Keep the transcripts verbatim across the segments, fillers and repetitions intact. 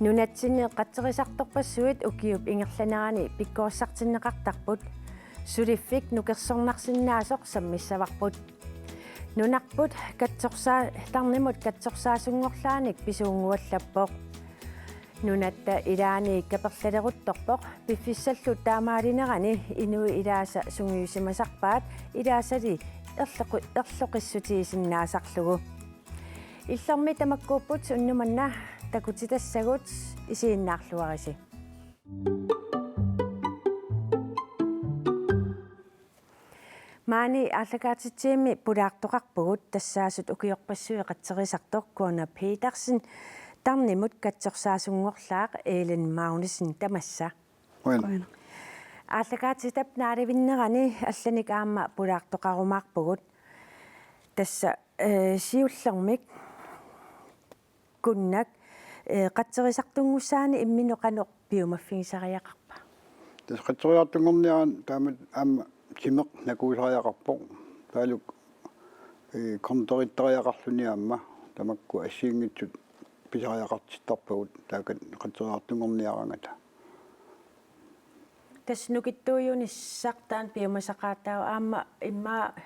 Nunatsinni qatserisartorpassuit ukiup ingerlanerani pikkorissartinneqartarput. Suliffik nukersornarsinnaasoq sammissavarput. Nunarput katsorsaa-, tarnimut katsorsaasunngorlaanik pisuunnguallappoq. Nunatta ilaani kaperlaleruttorpoq, piffissallu taamaalinerani inuit ilaasa sungiusimasarpaat, ilaasali erloqi-, erloqissutigisinnaasarlugu. Illormi tamakkuupput, unnuk manna takutitassagut, isiginnaarluarisi. Maani aallakaatitsivimmi pulaartoqarpugut, tassaasut ukiorpassuit qatserisartoq Kuana Petersen, tarnimut katsorsaasunngorlaaq Ellen Magnussen, tamassa. Qujan. Qujan. Aallakaatitap naalivinnerani allanik aamma pulaartoqarumaarpugut. Tassa, eh, siullermik Kunnak, eh, qatserisartunngussaanik imminut qanoq piumaffigisariaqarpa? Tassa qatserisartunngorniaraanni taamatut aamma timeq nakuusariaqarpoq. Taavalu, eh, kontorittariaqarluni aamma tamakku assigiinngitsut pisariaqartittarpagut taakku qatserisartunngorniaraangata. Tassa nukittuujunissaq taanna piumasaqaataavoq, aamma immaqa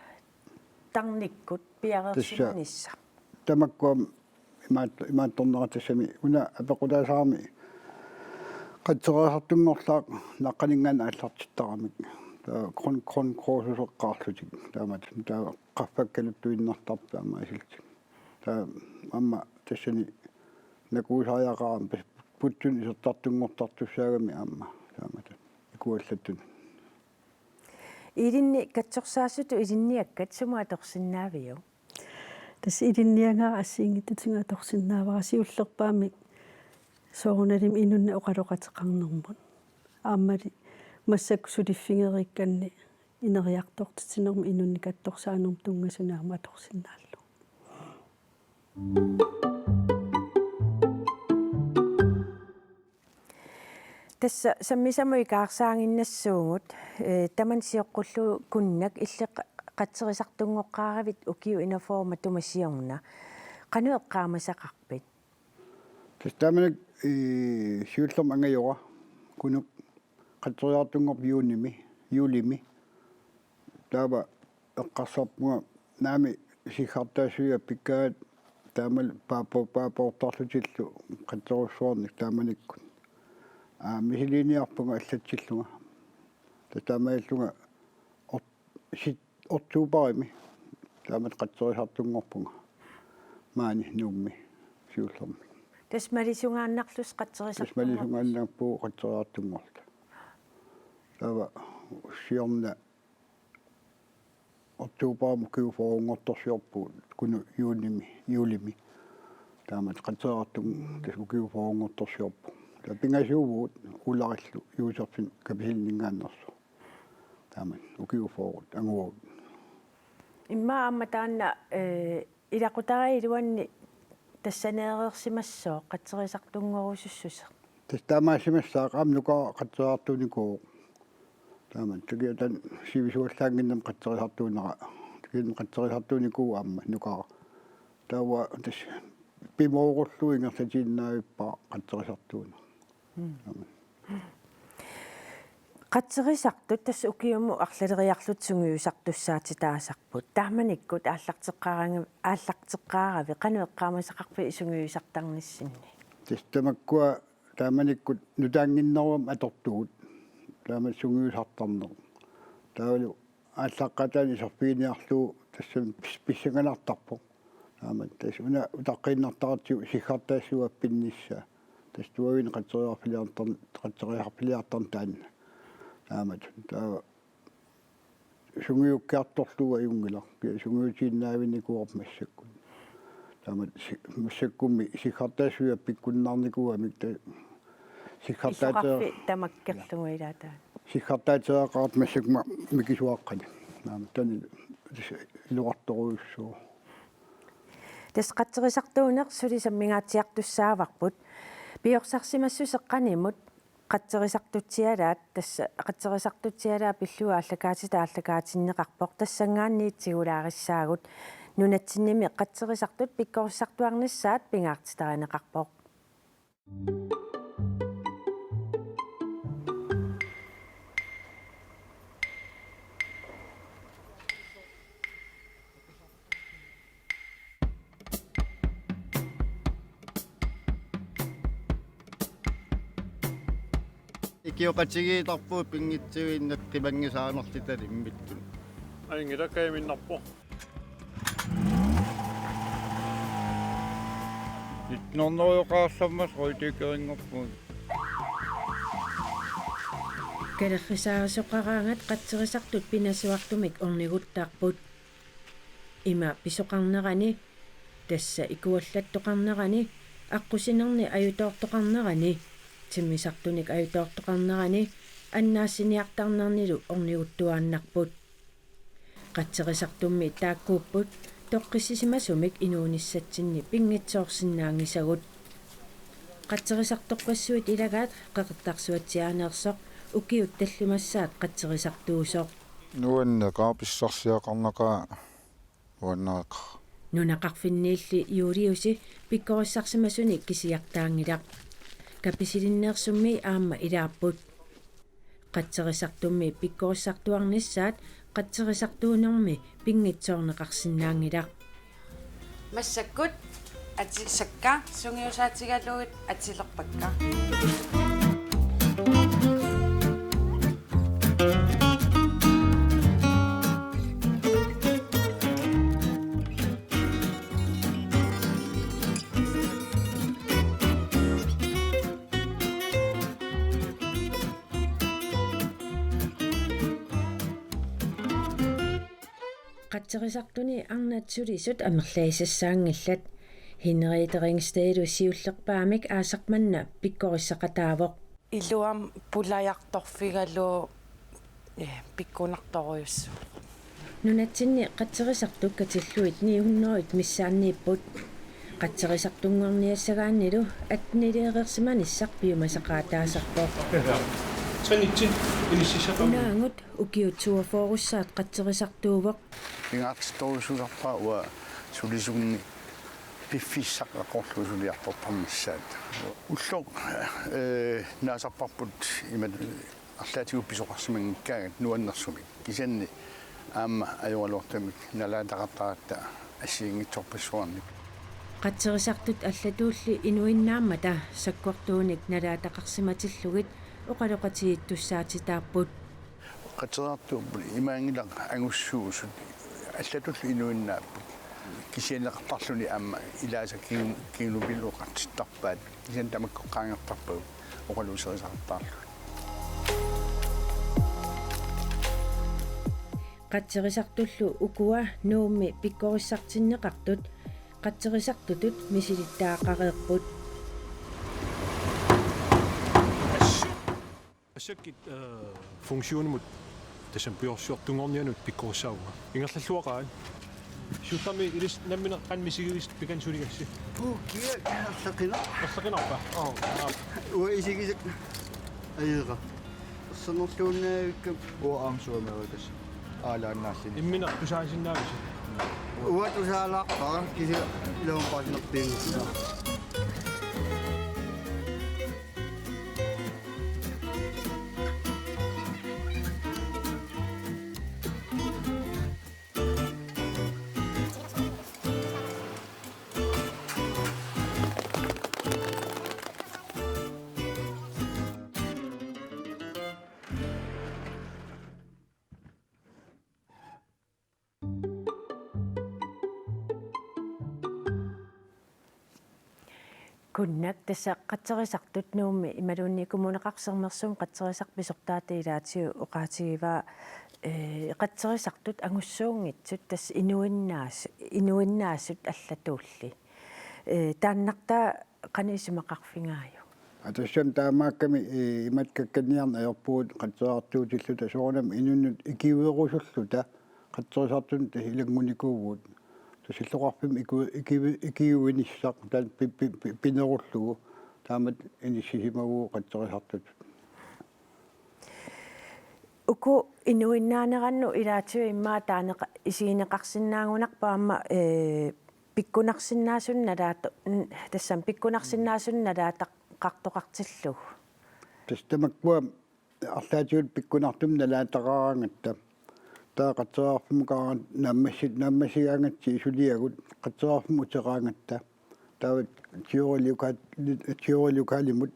tarnikkut piareersimanissaq. Tassa tamakku aamma imaat-, imaattornera tassami una apeqqutaasarami qatserisartunngorlaaq naqqaninngaanniit aallartittaramik. Taava grund-, grundkursuseqqaarlutik taamatut. Taava qaffakkaluttuinnartartut aamma isillutik. Taava aamma tassani nakuusariaqarami pas-, puttuni isertartunngortartussaagami aamma taamatut ikuallattunik. Ilinni katsorsaasutut ilinniakkat sumut atorsinnaaviuk? Tassa ilinniagara assigiinngitsutigut atorsinnaavara, siullerpaamik soorunalimi inunnik oqaloqateqarnermut. Aammali massakkut suliffigeriikkanni ineriartortitsinermut inunnik katsorsaanermut tunngasunik aamma atorsinnaallugu. Tassa sammisamut ikaarsaaginnassuugut, eh, tamanna sioqqullugu Kunnak, illit qa-, qatserisartunngoqqaaravit ukiut enogfyrre matuma siorna. Qanoq eqqaamasaqarpit? Tassa taamanikkut, eh, siullermik angajora Kunuk qatserisartunngorpoq juunimi, juulimi. Taava eqqarsarpunga naamik siggartaassuiaat pikkaat taamalu paapa-, paapoortarlutillu qatserussuarnik taamanikkut. Aa, misiliiniarpunga allatsillunga. Tassa taamaallunga or-, sit-, oktobarimi taamatut qatserisartunngorpunga maani Nuummi siullermik. Tassa malisugaannarlusi qatserisartunngorlusi? Tassa malisungaannarpugut qatserisartunngorluta. Taava siorna oktobarimi ukiut fyrrenngortorsiorpugut, Kunuk juunimi, juulimi. Taamatut qatserisartunngorluta tassa ukiut fyrrenngortorsiorpugut. Taava pingasuuvugut Ularillu Josefsen Kapisilininngaanneersoq. Taamatut ukiut fyrret anguagut. Immaqa aamma taanna, eh, ilaqutariit iluanni tassaneereersimassooq qatserisartunngorusussuseq? Tassa taamaassimassaaq, aamma nukara qatserisartuunikuuvoq. Taama takiataan sivisuallaannginnami qatserisartuunera. Takiataan qatserisartuunikuuvoq aamma nukara. Taava tassa pimoorullugu ingerlatiinnaavippara qatserisartuunera. Mm. Aamma. Qatserisartut tassa ukiumut arlaleriarlutik sungiusartussaatitaasarput. Taamanikkut aallarteqqaaranga-, aallarteqqaaravit qanoq eqqaamasaqarpit sungiusartarnissinni? Tassa tamakkua taamanikkut nutaannginnerugamik atortugut. Taamatut sungiusartarneq. Taavalu aallaqqaataani iserfiginiarlugu tassami pis-, pissanganartarpoq. Taamatut tassa una utaqqiinnartaratsigu siggartaassuiaat pinnissaa. Tassa tuaviinik qatserisarfiliartar-, qatserisarfiliartarneq taanna. Taamatut taava sungiukkiartorlugu ajunngilaq. Sungiutiinnaavinnikuuarput massakkut. Taamatut si-, massakkummi siggartaassuiaat pikkunnaarnikuugamik ta-, siggartaatera-, isoqarfik tamakkerlugu ilaa taanna. Siggartaatereeraqartut massakkut mikisuaqqani. Aamma taanna iluartorujussuuvoq. Tassa qatserisartuuneq suli sammingaatsiartussaavarput. Piorsarsimassuseq qanimut qatserisartutsialaat, tassa qatserisartutsialaat pillugu aallakaatitat aallakaatinneqarpoq, tassanngaanniit tigulaarissaagut. Nunatsinnimi qatserisartut pikkorissartuarnissaat pingaartitarineqarpoq. Ikioqatigiittarpugut pinngitsuinnaat qimanngisaanerluta immikkut. Ajunngilaq, kajaminnarpoq. Nitten hundrede-oqarsammas røgtykerinngorpugut. Kalerrisaarisoqaraangat qatserisartut pinasuartumik orniguttarput. Ima pisoqarnerani, tassa ikuallattoqarnerani, aqqusinerni ajutoortoqarnerani, timmisartunik ajutoortoqarnerani, annaassiniartarnernilu orniguttuaannarput. Qatserisartummi taakkuupput toqqissisimasumik inuunissatsinni pinngitsoorsinnaanngisagut. Qatserisartorpassuit ilagaat Qeqertarsuatsiaaneersoq ukiut tallimassaat qatserisartuusoq. Nuanneqaaq, pissarsiaqarnaqaaq, nuanneqaaq. Nunaqarfinniilli Juliusi pikkorissarsimasunik kisiartaanngilaq. Kapisilinneersummi aamma ilaapput. Qatserisartummi pikkorissartuarnissaat qatserisartuunermi pinngitsoorneqarsinnaanngilaq. Massakkut atisakka sungiusaatigalugit atilerpakka. Qatserisartuni arnat sulisut amerlagisassaanngillat. Henriette Ringstedlu siullerpaamik aasaq manna pikkorissaqataavoq. Iluamik pulajartorfigalugu, eh, pikkunartorujussuuvoq. Nunatsinni qatserisartut katillugit ni hundrede missaanniipput. Qatserisartunngorniassagaannilu attenileereersimanissaq piumasaqaataasarpoq. Tre nitten inississaqarpoq. Unaagut ukiut toogfyrre-ssaat qatserisartuuvoq. Pingaartittorujussuusarpara uanga sulisuunni piffissaq aqqorlugu suliartortarnissaat. Ulloq, eh, naasarparput imatut arlaatigut pisoqarsimanngikkaangat nuannersumik. Kisianni aamma ajoraluartumik nalaataqartaratta assigiinngitsorpassuarnik. Qatserisartut allatuulli inuinnaammata sakkortuunik nalaataqarsimatillugit oqaloqatigiittussaatitaapput. Qatserisartuupput, imaanngilaq angussuusut, allatullu inuinnaapput. Kisianni eqqartorluni aamma ilaasa kingu-, kingunupilu oqartittarpaat. Kisianni tamakku qaangertarpagut oqaluuserisaqartarlugit. Qatserisartullu ukua Nuummi pikkorissartinneqartut qatserisartutut misilittagaqareerput. Massakkut, eh, funktionimut tassami piorsiortunngornianut pikkorissaavunga. Ingerlalluaqaaq. Siullermik ilissi nammineq qanoq misigivisigit pikani suligassi? Puukkiaq erseqqinaq. Erseqqinarpa? Oo. Aa. Uanga isigisakka. Ajera. Ersernerluinnaavikkami. Uanga aamma Sydamerikassa. Aalaannaalluni. Imminut tusaasinnaavisi? Uanga tusaalaarpara, kisianni ilumut paasinerpianngilanga. Kunnak, tassa qatserisartut Nuummi imaluunniit Kommuneqarfik Sermersuumi qatserisartut pisortaata ilaatigut oqaatigivaa, eh, qatserisartut angussuunngitsut tassa inuinnaas-, inuinnaasut allatuulli. Eh, taannartaa qanoq isumaqarfigaajuk? Aa, tassami taamaakkami, eh, imatut kakkanniarneq ajorpugut qatserisartuutilluta soorunami inunnut ikiuerusulluta qatserisartunut tassa ilanngunikuuvugut. Tassa illoqarfimmi iku-, ikiu-, ikiuinissaq taanna pi-, pi-, pi-, pinerullugu taamatut inissisimavugut qatserisartutut. Uku inuinnaanerannut ilaatigut immaqa taaneqa-, isigineqarsinnaagunarpoq aamma, eh, pikkunarsinnaasunut nalaata-, n-, tassami pikkunarsinnaasunut nalaataqartoqartillugu. Tassa tamakkua arlaatigut pikkunartumik nalaataqaraangatta. Taava qatserisarfimmukaarluta naammassi-, naammassigaangatsigit suliagut qatserisarfimmut uteraangatta. Taava teoriloka-, teorilokalimut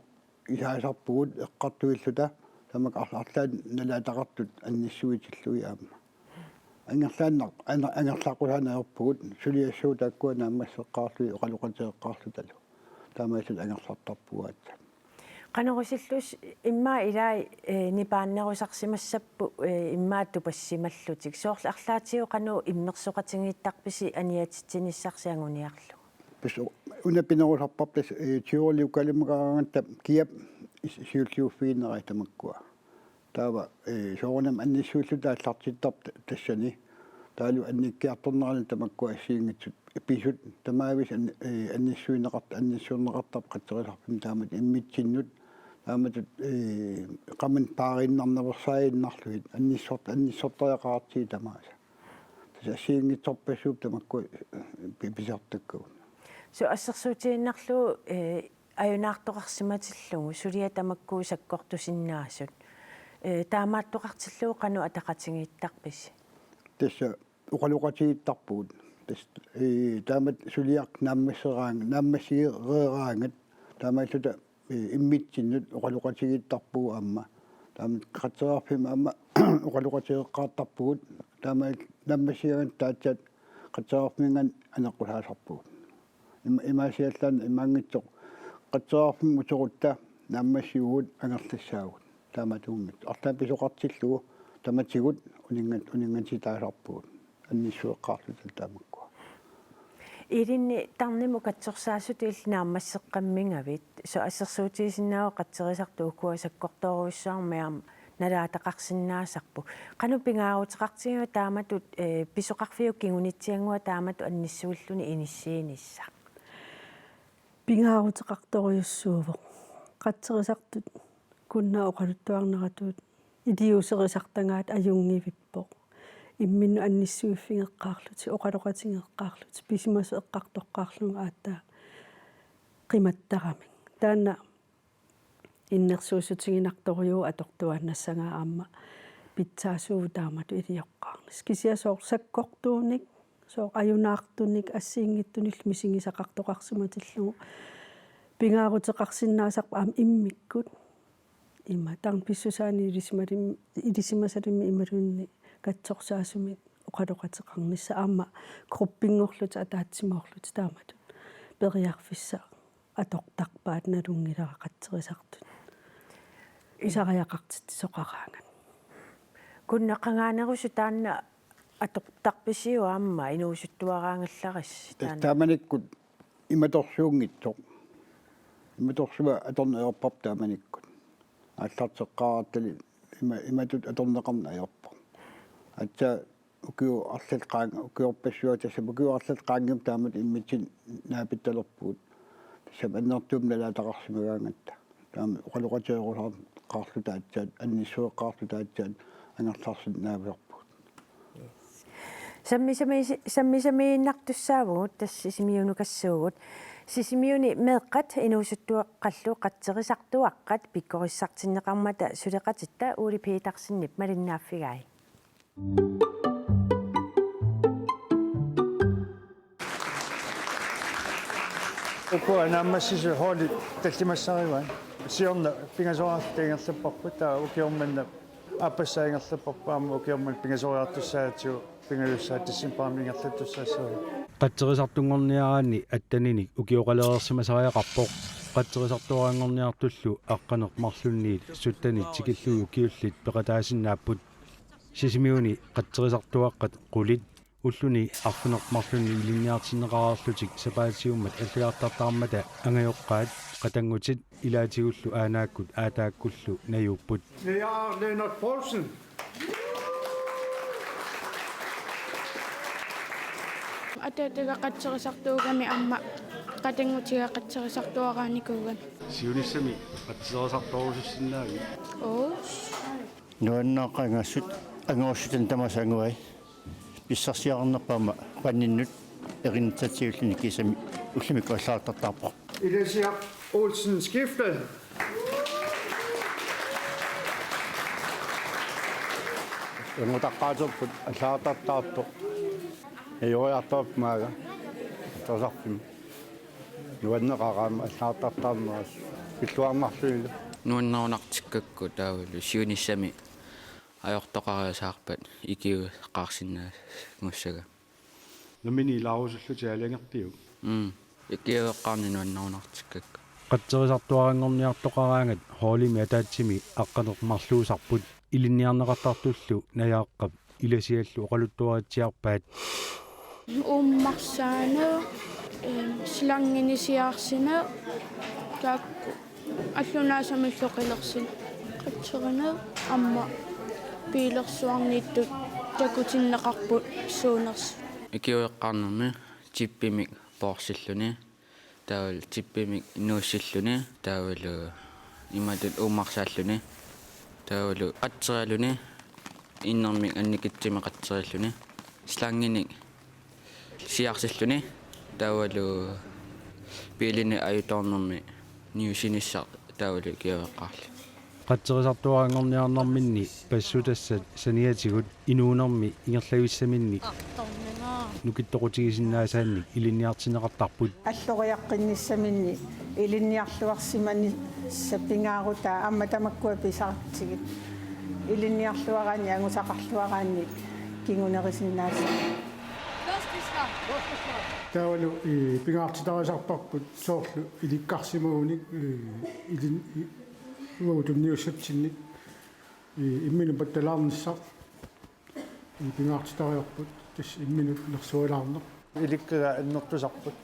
isaasarpugut eqqartuilluta. Tamakku arla-, arlaat nalaataqartut annissuitillugit aamma. Angerlaannaq-, aner-, angerlaqqusaanngorpugut suliassat taakkua naammasseqqaarlugit oqaloqateqarlutalu. Taamaallutik angerlartarpugut aatsaat. Qanoq isillusi immaqa ilai, eh, nipaannerusarsimassapput, eh, immaqa tupassimallutik. Soorlu arlaatigut qanoq immersoqatigiittarpisi aniatitsinissarsi anguniarlugu? Pis-, una pinerusarparput, eh, tyveliukalimagaangatta kiap is-, siulliuffiginerai tamakkua. Taava, eh, soorunami annissuilluta aallartittarput tassani. Taavalu annikkiartornerani tamakkua assigiinngitsut pisut tamaavisa an-, eh, annissuineqart-, annissuerneqartarput qatserisarfimmi taamatut immitsinnut. Taamatut, eh, qamani paariinnarnaveersaaginnarlugit annissort-, annissortariaqartigit tamaasa. Tassa assigiinngitsorpassuupput tamakkua, eh, pi-, pisartakkagut. Soorlu assersuutigiinnarlugu, eh, ajunaartoqarsimatillugu suliat tamakku sakkortusinnaasut. Eh, taamaattoqartillugu qanoq ataqatigiittarpisi? Tassa oqaloqatigiittarpugut. Tassa, eh, taamatut suliaq naammasseraang-, naammassigereeraangat taamaalluta, eh, immitsinnut oqaloqatigiittarpugut aamma. Taamatut qatserisarfimmi aamma oqaloqatigeqqaartarpugut. Taama naammassigaangatta aatsaat qatserisarfimminngaanniit aneqqusaasarpugut. Ima-, imaasiallaannaq imaanngitsoq qatserisarfimmut uterutta naammassigugut angerlassaagut. Taamatuunngitsoq. Arlaat pisoqartillugu tamatigut uninngat-, uninngatitaasarpugut. Annissueqqaarluta taamakkua. Ilinni tarnimut katsorsaassutut illit naammasseqqammigavit. Soorlu assersuutigisinnaavara qatserisartut ukua sakkortoorujussuarmik aamma nalaataqarsinnaasarput. Qanoq pingaaruteqartigiva taamatut, eh, pisoqarfiup kingunitsiannguaq taamatut annissuilluni inissiinissaq? Pingaaruteqartorujussuuvoq. Qatserisartut kunnat oqaluttuarneratut iliuuserisartagaat ajunngivippoq. Imminnut annissuiffigeqqaarlutik, oqaloqatigeqqaarlutik, pisimasut eqqartoqqaarlugit aatsaat qimattaramik. Taanna innersuussutiginartorujuuvoq atortuaannassagaat aamma pitsaasuuvoq taamatut ilioqqaarnissaq. Kisianni soorlu sakkortuunik, soorlu ajunaartunik, assigiinngitsunillu misigisaqartoqarsimatillugu pingaaruteqarsinnaasarput aamma immikkut. Ima taanna pissusaanik ilisimalim-, ilisimasalimmik imaluunniit katsorsaasumik oqaloqateqarnissaq aamma gruppinngorlutik ataatsimoorlutik taamatut periarfissaq atortarpaat nalunngilara qatserisartut pisariaqartitsisoqaraangat. Kunnat qangaanerusut taanna atortarpisiuk aamma inuusuttuaraangallarissi? Tassa taanna taamanikkut imatorsuunngitsoq. Imatorsuaq atorneq ajorparput taamanikkut. Aallarteqqaarattali ima-, imatut atorneqarneq ajorpoq. Aatsaat ukiut arlallit qaang-, ukiorpassuit tassa ukiut arlallit qaangiuppata taamatut immitsinnut naapittalerpugut. Tassami annertuumik nalaataqarsimagaangatta. Taama oqaloqatigerusaarluta aatsaat, annissueqqaarluta aatsaat angerlarsinnaavisarpugut. Sammisami-, sammisamiinnartussaavugut tassa Sisimiunukassuugut. Sisimiuni meeqqat inuusuttuaqqallu qatserisartuaqqat pikkorissartinneqarmata suleqatitta Ole Petersenip malinnaaffigai. Ukua naammassisut holdit tallimassarivaat. Siorna pingasoriarluta ingerlapparput, taava ukioq manna aappassaa ingerlapparput, aamma ukioq manna pingasoriartussaagatsigu pingajussaat decembarimi ingerlattussaassavaa. Qatserisartunngorniaraanni atteninik ukioqalereersimasariaqarpoq. Qatserisartuaraanngorniartullu aqqaneq-marlunniit syttenit tikillugit ukiullit peqataasinnaapput. Sisimiuni qatserisartuaqqat qulit ulluni arfineq-marlunni ilinniartinneqareerlutik sapaatiummat allagartartarmata angajoqqaat qatanngutit ilaatigullu aanaakkut aataakkullu najuupput. Lea Lennert Poulsen. Ataataga qatserisartuugami aamma qatanngutiga qatserisartuaraanikuugami. Siunissami qatserisartorusussinnaagit? Oo. Nuannaaqangassut angorussutani tamaasa anguai. Pissarsiaqarnerpaamma qanninnut erinitsatsigilluni kiisami ullumikkut allagartartarpoq. Ilasiaq Olsen Skifte. Angutaqqaaterput allagartartartoq. Najoriartorpoq maanga. Torsarfim. Nuanneqaaq aamma allagartartarneras. Pilluarnarlunilu. Nuannerunartikkakku taavalu siunissami ajortoqariasaarpat ikiueqqaarsinnaanngussaga. Nammineq ilaarusullutit aalajangerpiuk? Mm. Ikiueqqaarneq nuannerunartikkakku. Qatserisartuaranngorniartoqaraangat holdimi ataatsimi aqqaneq-marluusarput ilinniarneqartartullu Najaaqqap ilasiallu oqaluttuaritsiarpaat. Uummarsaaneq, eem, slanginik siaarsineq, taakku allunaasamillu qilersineq, qatserineq aamma biilersuarniittut takutinneqarput suunersut. Ikiueqqaarnermi chippimik poorsilluni, taavalu chippimik nuussilluni, taavalu imatut uummarsaalluni, taavalu qatseraluni, innermik annikitsumik qatserilluni, slanginik siarsilluni, taavalu biilinik ajutoornermi niusinissaq taavalu ikiueqqaarluni. Qatserisartuaranngorniarnerminni passutassat saniatigut inuunermi ingerlavissaminnik nukittoqutigisinnaasaanik ilinniartinneqartarput. Alloriaqqinnissaminni ilinniarluarsimanissaq pingaarutaa aamma tamakkua pisartigit. Ilinniarluaraanni angusaqarluaraanni kingunerisinnaassaaq. Taavalu, ee, pingaartitarisarparput soorlu ilikkarsimagunik, ee, ilin-, i-, uagut tunniussatsinnik, ee, imminut pattalaarnissaq, ee, pingaartitariarput, tassa imminut nersualaarneq. Ilikkaga annertusarput.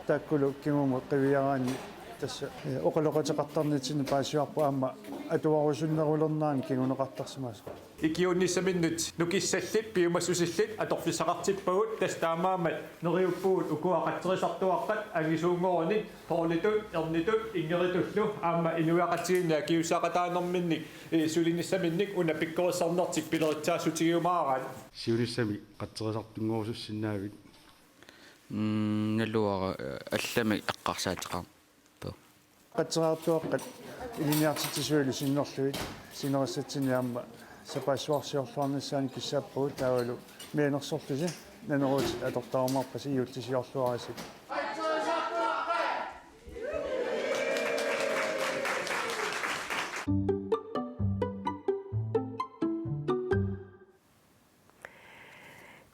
Taakkulu kingumut qiviaraanni tassa, ee, oqaloqateqartarnitsinni paasivarput aamma atuarusunnerulernerani kinguneqartarsimasoq. Ikiuinnissaminnut nukissallit, piumassusillit atorfissaqartippagut, tassa taamaammat neriuppugut ukua qatserisartuaqqat angisuunngorunik, poorlitut, ernitut, inngeritullu aamma inuiaqatigiinni akiuussaaqataanerminnik, ee, sulinissaminnik una pikkorissarnertik pileritsaassutigiumaaraat. Siunissami qatserisartunngorusussinnaavit? Mm, naluara, ee, allamik eqqarsaateqarpoq. Qatserisartuaqqat ilinniartitsisuillu sinnerlugit sinerissatsinni aamma sapaassuarsiorluarnissaannik kissaappagut, taavalu mianersorlusi naneruutit atortarumaarpasi juullisiorluarisi.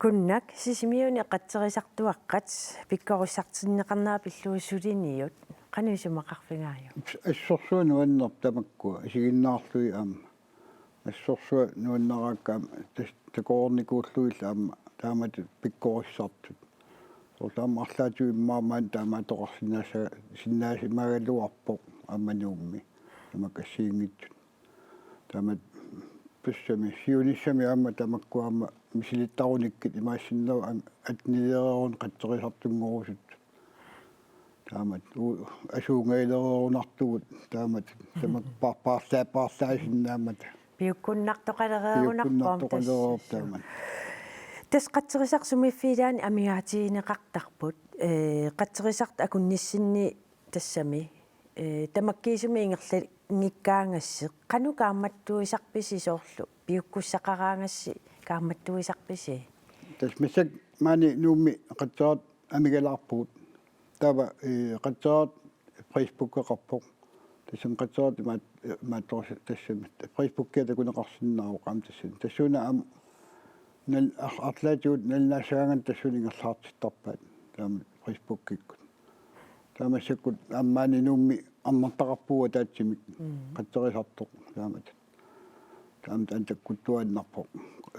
Kunnak Sisimiuni qatserisartuaqqat pikkorissartinneqarnera pillugu suliniut, qanoq isumaqarfigaajuk? Assorsuaq nuannerpoq tamakkua isiginnaarlugit aamma. Assorsuaq nuanneraakka aamma tas-, takoreernikuullugillu aamma taamatut pikkorissartut. Soorlu aamma arlaatigut immaqa maani taamaattoqarsinnaassa-, sinnaasimagaluarpoq aamma Nuummi tamakku assigiinngitsut. Taamatut tassami siunissami aamma tamakku aamma misilittarunikkit imaassinnaavoq aamma atteniliereerunik qatserisartunngorusuttut. Taamatut u-, asuungailereerunartugut taamatut tamakku pa-, paarlaa-, paarlaasinnaammata. Piukkunnartoqalereerunarpoq. Piukkunnartoqalereerpoq tassa taamatut. Tassa qatserisartut sumiiffiit ilaanni amigaatigineqartarput. Ee, qatserisartut akunnissinni tassami, ee, tamakkiisumik ingerlanngikkaangassi, qanoq kaammattuisarpisi soorlu? Piukkussaqaraangassi kaammattuisarpisi? Tassa massakkut maani Nuummi qatserisartut amigalaarpugut. Taava, ee, qatserisartut Facebookeqarpoq. Tassami qatserisartut imaat-, imaattoqarsi-, tassami Facebookia takuneqarsinnaavoq aamma tassani. Tassuuna aamma nal-, ar-, arlaatigut nalunaassagaangatta tassuuna ingerlaartittarpaat. Taama Facebookikkut. Taava massakkut aamma maani Nuummi arnartaqarpugut ataatsimik. Mm. Qatserisartoq taamatut. Taama taanna takkuttuaannarpoq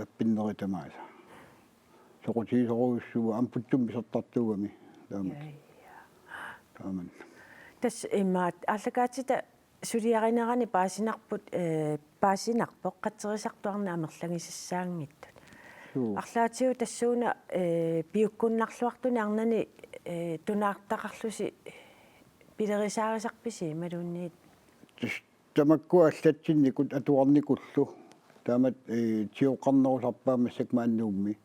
appinneri tamaasa. Soqutigisorujussuuvoq aamma putsumik isertartuugami taamatut. Ja, ja. Taamatut. Tassa imaat aallakaatitat suliarinerani paasinarput, ee, paasinarpoq qatserisartuarneq amerlangisassaanngitsut. Suu. Arlaatigut tassuuna, ee, piukkunnarluartunik arnani, ee, tunaartaqarlusi pilerisaarisarpisi imaluunniit? Tassa tamakku allatsinnikut atuarnikullu. Taamatut, ee, tigooqqarnerusarpaat massakkut maani Nuummi.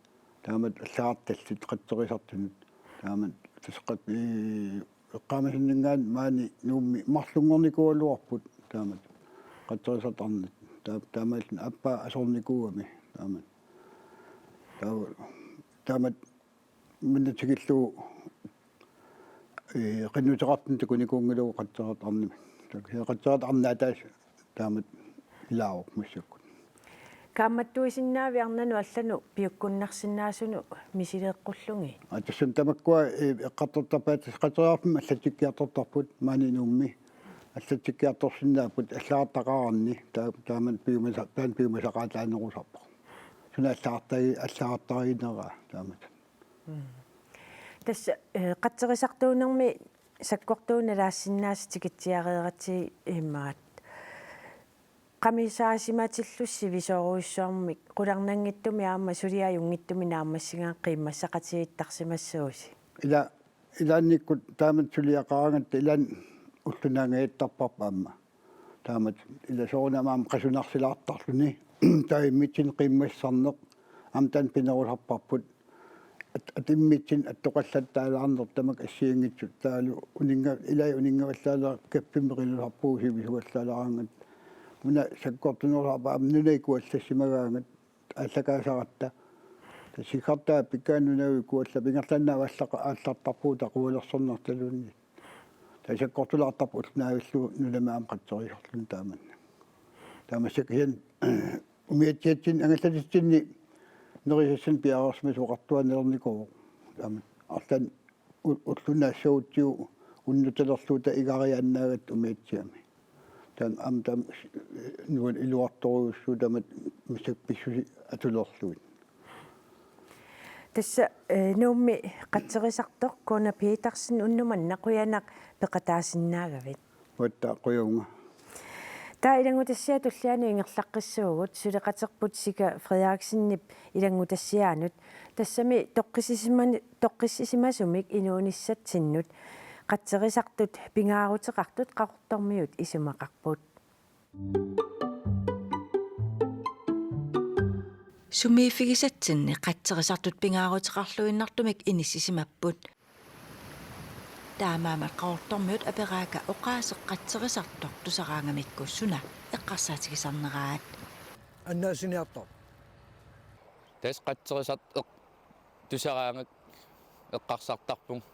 Taamatut allagartallit qatserisartunut. Taamatut tassa qat-, ee, eqqaamasanninngaanniit maani Nuummi marlunngornikuugaluarput taamatut. Qatserisartut arnat. Taa-, taamaalilluni aappaa asoornikuugami taamatut. Taava, taamatut manna tikillugu, ee, qinnuteqartunik takunikuunngilagut qatserisartut arnamik. Taava qatserisartut arnat ataasut taamatut ilaavoq massakkut. Kaammattuisinnaaviarnanut allanut piukkunnarsinnaasunut misileeqqullugit. Aa, tassami tamakkua, ee, eqqartortarpaat, tassa qateriarfimmi allatsikkiartortarput maani Nuummi. Allatsikkiartorsinnaapput allagartaqaraanni, taa-, taamanna piumasa-, taanna piumasaqaataanerusarpoq. Suna allagartagi-, allagartariinneraa taamatut. Mm. Tassa, eh, qatserisartuunermi sakkortuunermi nalaassinnaasut tikitsiareeratsigit imaat. Qamisaasimatillusi sivisoorujussuarmik qularnanngitsumik aamma suliaq ajunngitsumik naammassigaangat qiimmassaqatigiittarsimassagusi. Ila, ilaannikkut taamatut suliaqaraangatta ilaanni ulloq naangaajattarparput aamma. Taamatut ila soorunami aamma qasunarsilaartarluni. Taava immitsinnut qiimmassarneq. Aamma taanna pinerusarparput. At-, at immitsinnut attoqallattaalaarneq tamakku assigiinngitsut taavalu uninnga-, ilai uninngavallaalaarlugit kaffimmi qinerusarpugut sivisugallaalaaraangat. Una sakkortunerusarput aamma nunap ikuallassimagaangat aallakaasaratta. Tassa siggartaa pikkaanut nunap ikuallap ingerlaannaq aallaqa-, aallartarpugut taqualersornartaluunniit. Tassa sakkortulaartarput ulloq naavillugu nunami aamma qatserisarluni taamanna. Taava massakkut kisianni umiatsiatsinni angallatitsinni nerisassanik piareersimasoq oqartuaannalernikuuvoq. Taava arlaanni u-, ulloq naassagutsigu unnuttalerluta igariaannaagatta umiatsiami. Taanna aamma taama s-, nuann-, iluartorujussuuvoq taamatut massakkut pissusit atulerlugit. Tassa, eh, Nuummi qatserisartoq Kuuna Petersen, unnuk manna qujanaq peqataasinnaagavit. Uagut qujavugut. Taava ilanngutassiaq tullianut ingerlaqqissaagut, suleqaterput Sika Frederiksenip ilanngutassiaanut, tassami toqqissisiman-, toqqissisimasumik inuunissatsinnut qatserisartut pingaaruteqartut Qaqortormiut isumaqarput. Sumiiffigisatsinni qatserisartut pingaaruteqarluinnartumik inissisimapput. Taamaammat Qaqortormiut aperaakka oqaaseq qatserisartoq tusaraangamikku suna eqqarsaatigisarneraat. Annaasiniartarpoq. Tassa qatserisartoq tusaraangakku eqqarsartarpunga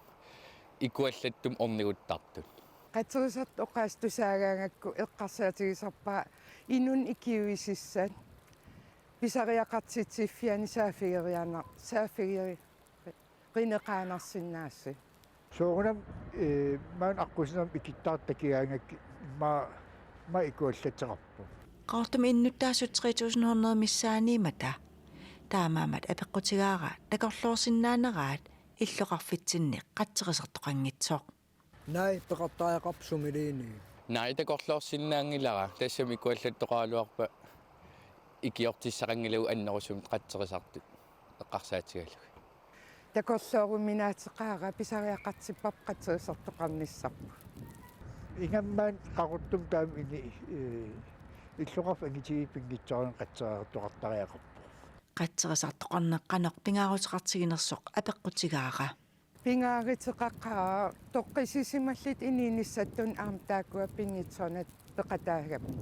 ikuallattumik orniguttartut. Qatserisartoq oqaaseq tusaagaangakku eqqarsaatigisarpara inunnut ikiuisussat pisariaqartitsiffianni saaffigeriana-, saaffigeri-, rineqaanarsinnaasut. Soorunami, eh, maani aqqusinermi ikittaartut takigaangakkit immaqa, immaqa ikuallatseqarpoq. Qaqortumi innuttaasut tre tusind hundrede missaaniimmata. Taamaammat apeqqutigaara takorloorsinnaaneraat illoqarfitsinni qatserisartoqanngitsoq. Naak peqartariaqarpa sumiliini? Naak takorloorsinnaanngilara, tassami ikuallattoqaraluarpat ikiortissaqanngilagut annerusumik qatserisartut eqqarsaatigalugit. Takorlooruminaateqaara pisariaqartipparput qatserisartoqarnissarput. Ingammik Qaqortumi taama ini, eh, illoqarfik angitigiit pinngitsoorani qatserisartoqartariaqarpoq. Qatserisartoqarneq qanoq pingaaruteqartiginersoq apeqqutigaara. Pingaaruteqaqaaq toqqissisimallutik inuunissatsinnut aamma taakkua pinngitsoornata peqataagami.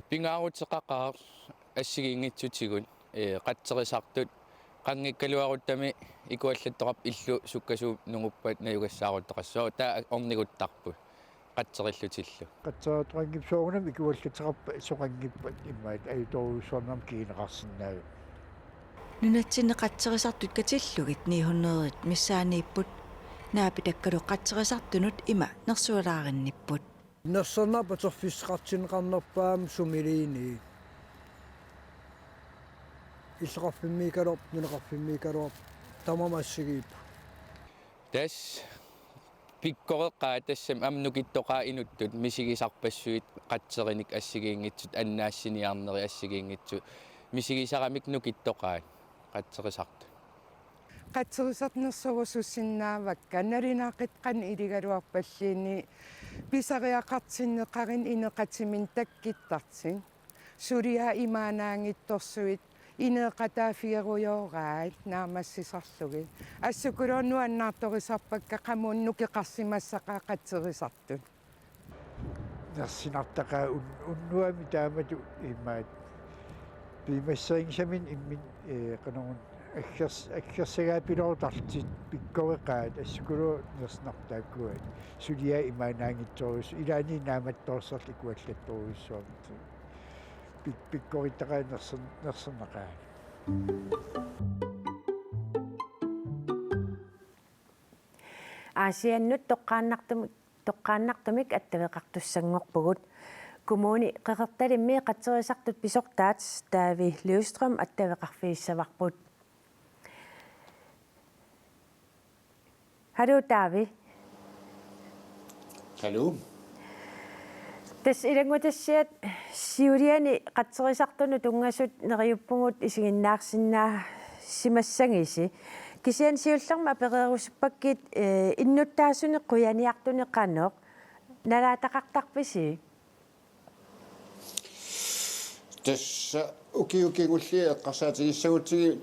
Pingaaruteqaqaaq assigiinngitsutigut, ee, qatserisartut qanngikkaluaruttami ikuallattoqarput illu sukkasuumik nunguppat najugassaaruttoqassaaq, taava orniguttarput qatserillutillu. Qatserisartoqanngippat soorunami ikuallatseqarpat soqanngippat imaat ajutoorujussuarnik kiineqarsinnaavoq. Nunatsinni qatserisartut katillugit ni hundrede missaaniipput. Naapitakkalu qatserisartunut ima nersualaarinnipput. Nersornarpoq atorfissaqartinneqarnerpaamik sumiliini. Illoqarfimmiikkaluarpoq, nunaqarfimmiikkaluarpoq, tamarmik assigiipput. Tassa pikkoreqaat, tassami aamma nukittoqaat inuttut misigisarpassuit qatserinik assigiinngitsut, annaassiniarnerit assigiinngitsut, misigisaramik nukittoqaat qatserisartut. Qatserisartut nersorusussinnaavakka, nalunaaqutaq qanoq iligaluarpalluunniit pisariaqartinneqarani ineqatiminnik takkuttartut. Suliaq imaannaanngitsorsuit ineeqataaffigerujooraat naammassisarlugit. Assukuluunniit nuannaartorisarpakka qamuuna nukeqarsimassaqaaq qatserisartut. Nersornartaqaaq un-, unnuami taamatut imaat piumassuseqarnissaminnik imminnut, ee, qanoruna aggers-, aggersagaapiloortartut pikkoreqaat, assukuluunniit nersornartut taakkuat. Suliaq imaannaanngitsorujussuuvoq, ilaanni naammattoorsorluni ikuallattorujussuarmata. pik-, pikkorittaqaat nerser-, nerserneqaat. Aasiannut toqqaannartum-, toqqaannartumik attaveqartussanngorpugut. Kommuni Qeqertalimmi qatserisartut pisortaat Taavi Løvstrøm attaveqarfigissavarput. Hallo, Taavi. Hallo. Tassa ilanngutassiat siuliani qatserisartunut tunngasut neriuppugut isiginnaarsinnaasimassagisi. Kisianni siullermik apereerusuppakkit, eh, innuttaasunik qujaniartunik qanoq nalaataqartarpisi? Tassa ukiut kingulliit eqqarsaatigissagutsigit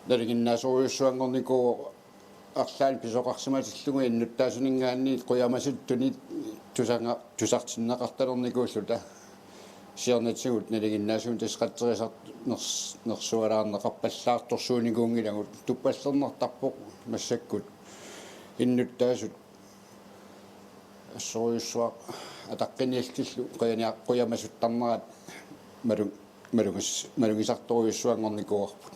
nalinginnaasorujussuanngornikuuvoq arlaannik pisoqarsimatillugu innuttaasuninngaanniit qujamasuttut tunit tusanga-, tusartinneqartalernikuulluta. Siornatigut nalinginnaasumik tassa qatserisartut ners-, nersualaarneqarpallaartorsuunikuunngilagut, tuppallernartarpoq massakkut innuttaasut assorujussuaq ataqqiniallutillu qujania-, qujamasuttarnerat malu-, malugis-, malugisartorujussuanngornikuuarput.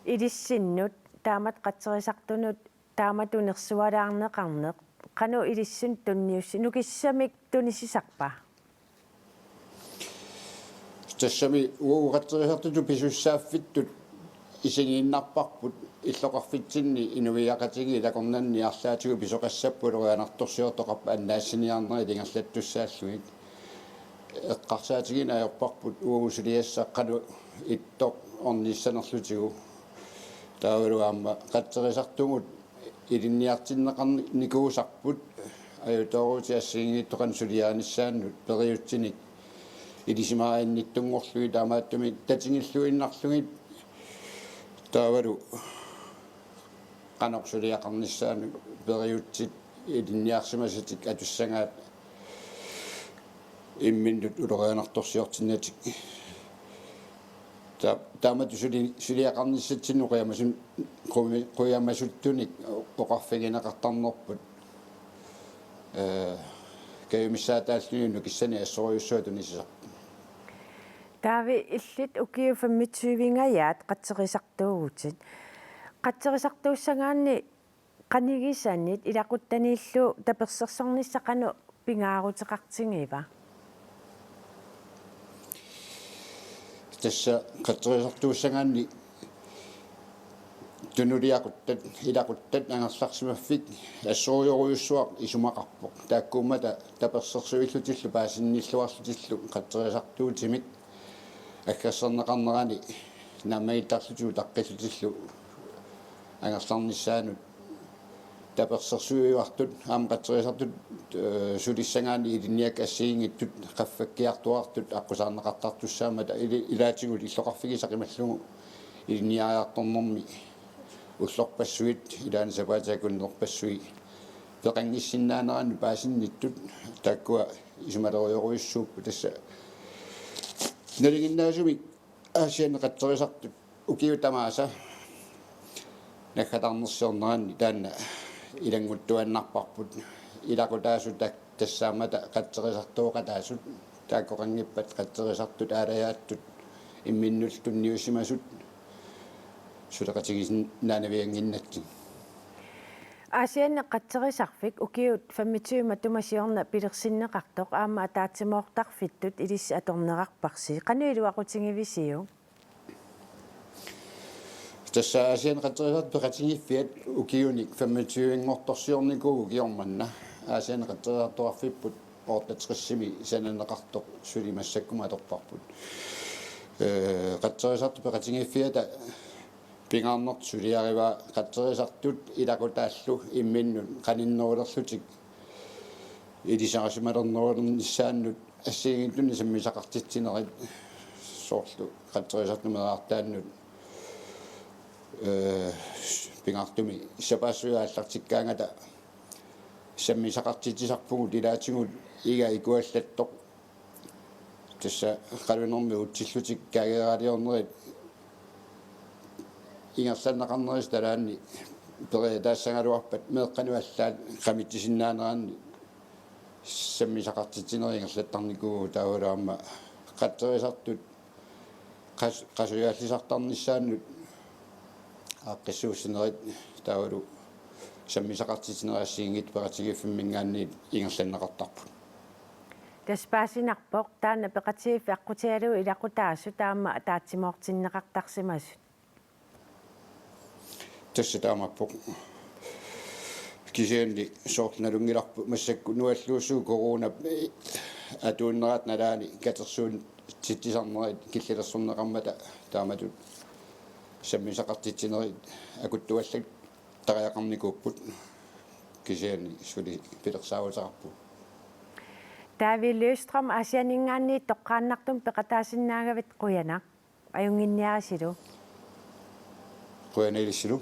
Ilissinnut taamatut qatserisartunut taamatut nersualaarneqarneq qanoq ilissinnut tunniussi-, nukissamik tunisisarpa? Tassami uagut qatserisartutut pisussaaffittut isigiinnarparput illoqarfitsinni inuiaqatigiit takornanni arlaatigut pisoqassapput ulorianartorsiortoqarpat annaassiniarnerit ingerlattussaallugit. Eqqarsaatigineq ajorparput uagut suliassat qanoq ittoq ornissanerlutigu. Taavalu aamma qatserisartugut ilinniartinneqarnikuusarput ajutoorutit assigiinngitsut qanoq suliarinissaannut periutsinik ilisimaarinnittunngorlugit taamaattumik tatigilluinnarlugit taavalu qanoq suliaqarnissaanut periutsit ilinniarsimasatik atussagaat imminnut ulorianartorsiortinnatik. Ta-, taamatut suli-, suliaqarnissatsinnut qujamasun-, qu-, qujamasuttunik oqarfigineqartarnerput. Ee, kajumissaataalluni nukissanik assorujussuaq tunisisarput. Taavi, illit ukiut femogtyvingajaat qatserisartuuvutit. Qatserisartuussagaanni qanigisanit ilaquttaniillu tapersersornissaq qanoq pingaaruteqartigiva? Tassa qatserisartuussagaanni tunuliaquttat, ilaquttat angerlarsimaffik assorujorujussuaq isumaqarpoq. Taakkuummata tapersersuillutillu paasinnilluarlutillu qatserisartuutimik aggerserneqarnerani naammagittarlutik utaqqillutillu angerlarnissaannut tapersersuivartut aamma qatserisartut, ee, sulissagaanni ilinniakkut assigiinngitsut qaffakkiartuaartut aqqusaarneqartartussaammata ili-, ilaatigut illoqarfigisaq imallugu ilinniariartornermi ullorpassuit ilaanni sapaatip akunnerpassui peqanngissinnaanerannut paasinnittut taakkua isumalerujorujussuupput tassa nalinginnaasumik Aasianni qatserisartut ukiut tamaasa naggatarnersiorneranni taanna ilannguttuaannarparput ilaqutaasut tak-, tassaammata qatserisartooqataasut taakkoqanngippat qatserisartut aalajaattut imminnullu tunniussimasut suleqatigisinnaanaviannginnatsigit. Aasianni qatserisarfik ukiut femogtyve matuma siorna pilersinneqartoq aamma ataatsimoortarfittut ilissi atornerarparsi. Qanoq iluaqutigivisiuk? Tassa Aasianni qatserisartut peqatigiiffiat ukiunik femogtyvenngortorsiornikuuvoq ukioq manna. Aasianni qatserisartuarfipput otteogtresimi sananeqartoq suli massakkut atorparput. Ee, qatserisartut peqatigiiffiata pingaarnertut suliarivaa qatserisartut ilaqutaallu imminnut qaninnerulerlutik ilisarisimalernerulernissaannut assigiinngitsunik sammisaqartitsinerit soorlu qatserisartut meerartaannut, ee, pingaartumik sapaassuit aallartikkaangata sammisaqartitsisarpugut ilaatigut iga ikuallattoq. Tassa qalunermik uutsillutik kaageeraaliornerit ingerlanneqarnerisa talaanni periataassagaluarpat meeqqanut allaat qamitsisinnaaneraanni Sammisaqartitsinerit ingerlattarnikuupput taavalu aamma qatserisartut qas-, qasujaalisartarnissaannut aaqqissuussinerit taavalu sammisaqartitsinerit assigiinngitsut peqatigiiffimminngaanniit ingerlanneqartarput. Tassa paasinarpoq taanna peqatigiiffik aqqutigalugu ilaqutaasut aamma ataatsimoortinneqartarsimasut. Tassa taamaappoq. Kisianni soorlu nalunngilarput massakkut nualluussuup corona atuunnerata nalaani katersuussutissarnerit killilersorneqarmata taamatut sammisaqartitsinerit akuttuallattariaqarnikuupput kisianni suli pilersaaruteqarpugut. David Løvstrøm, Aasianninngaanniit toqqaannartumik peqataasinnaagavit qujanaq. Ajunnginniarisilu. Qujanaq ilissilu.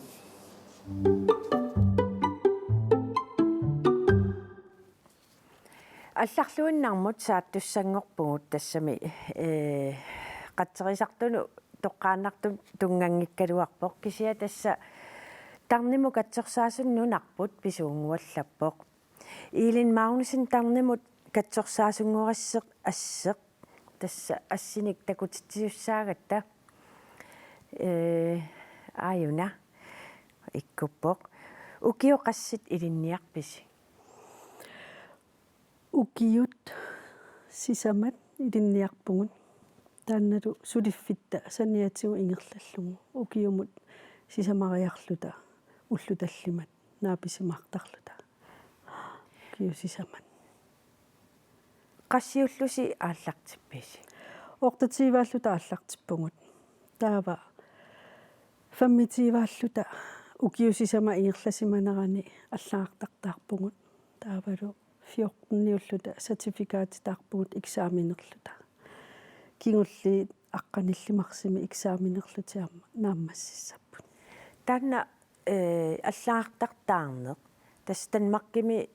Allarluinnarmut saattussanngorpugut tassami, ee, qatserisartunut toqqaannartumik tunnganngikkaluarpoq kisianni tassa tarnimut katsorsaasunut nunarput pisuunnguallappoq. Elin Magnussen, tarnimut katsorsaasunngorassi asseq. Tassa assinik takutitsisussaagatta. Ee, aajuna ikkuppoq. Ukiut qassit ilinniarpisi? Ukiut sisamat ilinniarpugut. Taannalu suliffitta saniatigut ingerlallugu. Ukiumut sisamariarluta, ullut tallimat naapisimaartarluta. Ukiut sisamat. Qassiullusi aallartippisi? Otteogtyvealluta aallartippugut. Taava femogtyvealluta ukiut sisamat ingerlasimanerani allagartartaarpugut. Taavalu fjorteniulluta certificatitaarpugut eksamenerluta. Kingulliit aqqanillit marsimi eksamenerlutik aamma naammassissapput. Taanna, ee, allagartartaarneq, tassa Danmarkimi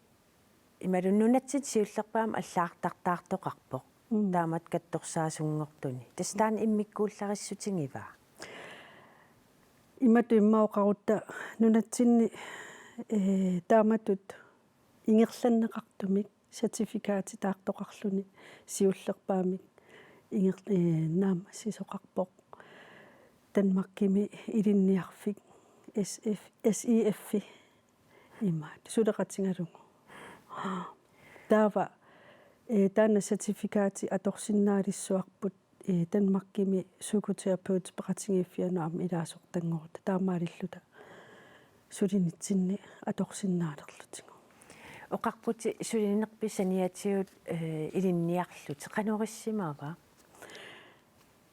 imaluunniit nunatsinni siullerpaamik allagartartaartoqarpoq. Mm. Taamatut katsorsaasunngortuni. Tassa taanna immikkuullarissutigiva? Imatut immaqa oqarutta nunatsinni, ee, taamatut ingerlanneqartumik certificatitaartoqarluni siullerpaamik inger-, ee, naammassisoqarpoq. Danmarkimi ilinniarfik S F, S I F-i imaat suleqatigalugu. Taava, ee, taanna certificati atorsinnaalissuarput, ee, Danmarkimi psykoterapeut peqatigiiffianut aamma ilaasortanngorutta taamaalilluta sulinitsinni atorsinnaalerlutigu. Oqarputit sulinerpit saniatigut, ee, ilinniarlutit, qanoq issimava?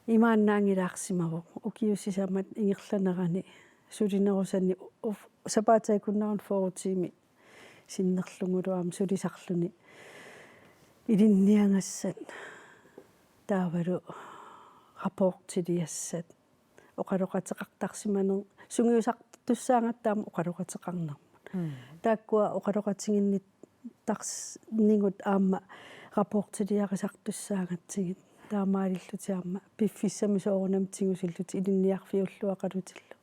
Imaannaanngilaarsimavoq, ukiut sisamat ingerlanerani sulinerusani uf-, sapaatip akunneranut fyrre tiimit sinnerlugulu aamma sulisarluni ilinniagassat taavalu rapportiliassat oqaloqateqartarsimaneq sungiusartussaagatta aamma oqaloqateqarnermut. Mm. Taakkua oqaloqatiginnit- tarnigut aamma rapportiliarisartussaagatsigit. Taamaalillutik aamma piffissami soorunami tigusillutik ilinniarfiulluaqalutillu.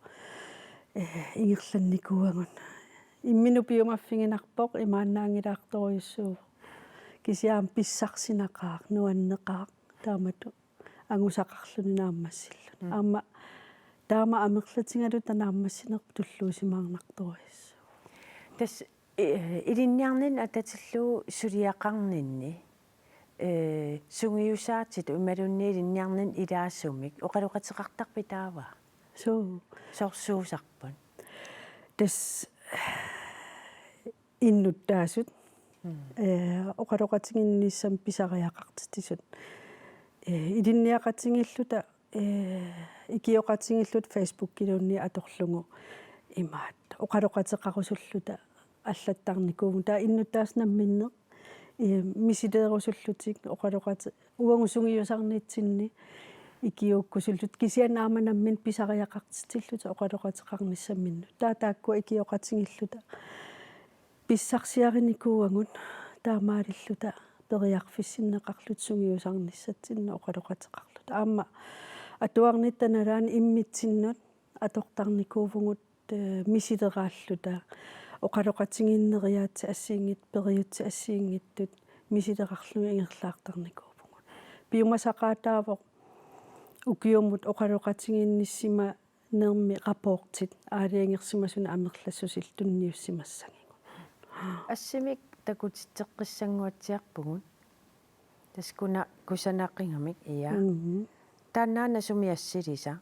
Ee, ingerlannikuuagut. Imminut piumaffiginarpoq, imaannaanngilaartorujussuuvoq. Kisianni aamma pissarsinaqaaq, nuanneqaaq, taamatut angusaqarluni naammassilluni. Mm. Aamma taama amerlatigaluta naammassinerput tulluusimaarnartorujussuuvoq. Tassa, eh, ilinniarninni atatillugu suliaqarninni, eh, sungiusaatit imaluunniit ilinniarninni ilaasumik oqaloqateqartarpit taava? Suu. Soorsuusarput? Tassa innuttaasut, mm, eh, oqaloqatigiinnissamut pisariaqartitsisut. Eh, ilinniaqatigiilluta, eh, ikioqatigiilluta Facebookiluunniit atorlugu imaattoq oqaloqateqarusulluta allattarnikuuvugut. Taava innuttaasut namminneq, eh, misileerusullutik oqaloqate-, uagut sungiusarnitsinni ikiuukkusullutik, kisianni aamma namminneq pisariaqartitsillutik oqaloqateqarnissaminnut. Taava taakkua ikioqatigiilluta pissarsiarinikuuagut, taamaalilluta periarfissinneqarluta sungiusarnissatsinnut oqaloqateqarluta. Aamma atuarnitta nalaani immitsinnut atortarnikuuvugut, eh, misileraalluta oqaloqatigiinneriaatsit assigiinngitsut, periutsit assigiinngitsut misileqarlugit ingerlaartarnikuuvugut. Piumasaqaataavoq ukiumut oqaloqatigiinnissimanermi rapportit aalajangersimasunut amerlassusillu tunniussimassagigut. Assimik takutitseqqissanguatsiarpugut. Tassa kuna-, kusanaqigamik, ja. Mhm. Taannaana sumi assilisaq?